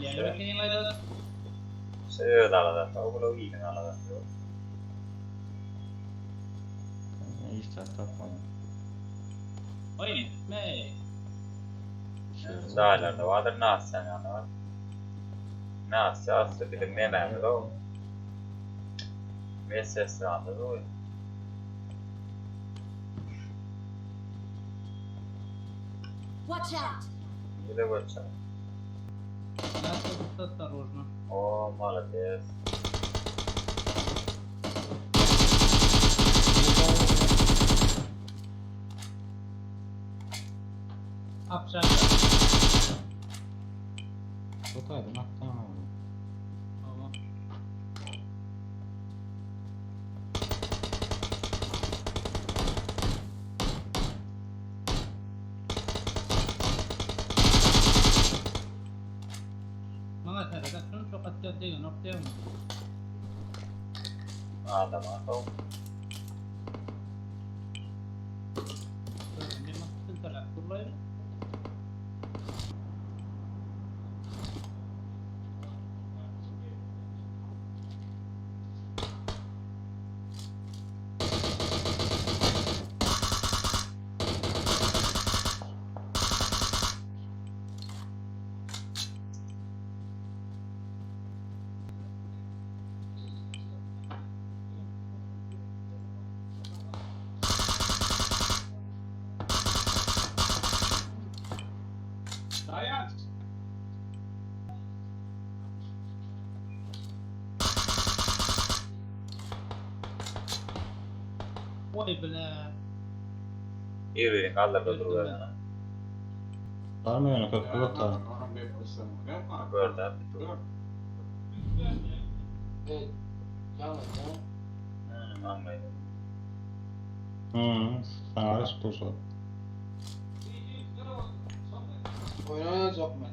Ýa Öz aladasy, o gulagy iliň aladasy ýok. Hiç zat tapmadym. Oý, me. Jaýlarda bardyr Nastýaň ýanynda bar. Nastýa asly biziň nemämiz o. Medsestramyz o. Watch out! Nirede watch out? Nastya ostorojno. O, malades. Apşar. Bu taýdan atdan oldu. Tamam. Maňa seret, şunu çok atýar degen ok diýen. Adam o. Ne maksatın taraf kurlayır. Daýanç. Oý bile. Bir-birini galdyrda duruberene. Var mı öyle köprü yok da? Gördü bir dur. Evet. Tamam tamam. Hmm, anladım. Hı, sen araç dursa. Oynanacak mı?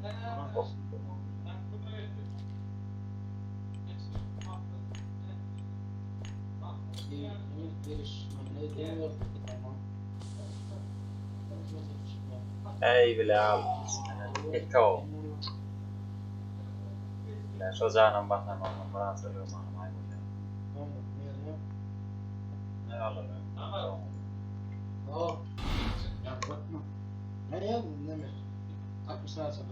Ey bile al. Eto. Bile şo janam basan onuň biraz yrgymagym aý bolýar. Ne alalım? Ne yazdın değil mi? 60 saat sonra.